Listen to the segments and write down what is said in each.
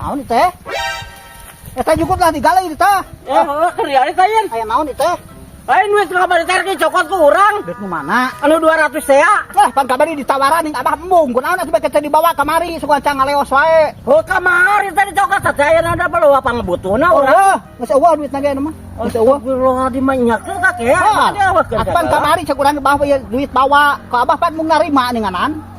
Naon ieu teh? Eta jukut lah digalai ieu teh. Ya, heuh, keur diari teh yen. Aya naon ieu teh? Lain duit kamari teh dicokot ku urang. Duit nu mana? Anu 200 teh ya. Lah, pan kamari ditawaran ning Abah embung. Kunaon atuh beke teh dibawa kamari sugan can ngaleos wae. Oh, kamari teh dicokot teh aya ada perlu apa ngebutuhna urang. Oh, geus euweuh duitna ge mah. Geus euweuh. Astagfirullahaladzim, nyakeun kakek. Ah, pan kamari cek urang Abah ieu duit bawa. Ka Abah pan mung narima ninganan.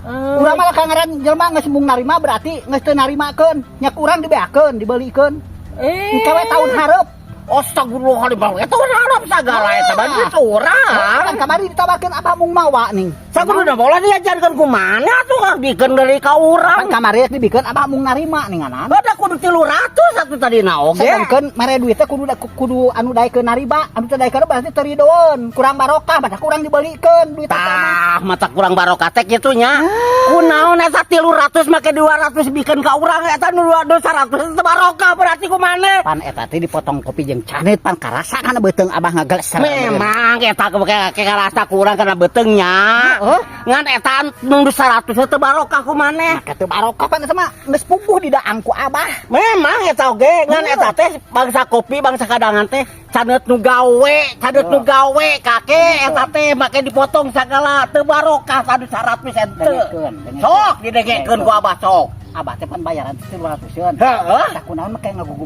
Urang mah ka ngaran jelema geus mung narima berarti geus teu narimakeun. Nya ku urang dibeakeun, dibeulikeun. Eh. Engke we tahun hareup. Astagfirullahaladzim, eta harap sagala eta mah duit urang. Pan kamari ditawarkeun, Abah mung mawa ning. Sakuduna bola diajarkeun ku mana tuh bikeun dari ka urang. Pan kamari dibikeun, Abah mung narima ninganan. Ada kudu 300 atuh tadina oge. Sedangkan mere duitnya kudu kudu anu daekeun nariba, anu teu daekeun berarti teu ridoeun, kurang barokah, badak kurang dibeulikeun duit eta mah. Tah, mata kurang barokah teh kitu nya. Kunaon eta 300 make 200 bikeun ka urang, eta nu 200 teu barokah berarti ku maneh? Pan eta teh dipotong kopi jeung caneut, pan karasa kana beuteung Abah ngageleser. Memang eta ke karasa kurang kana beuteungnya. Heeh. Ngan eta nu 100 teu barokah ku maneh. Maka teu barokah, pan eta mah geus puguh di daang ku Abah. Memang eta oge, ngan eta teh bangsa kopi, bangsa kadangan teh caneut nu gawe, caneut nu gawe kakek eta teh make dipotong sagala teu barokah anu 100 ente. Dengekeun, dengekeun. Sok didengekeun ku Abah sok. Abah teh pan bayaran teh 300-eun. Heeh. Tah, kunaon make ngagugu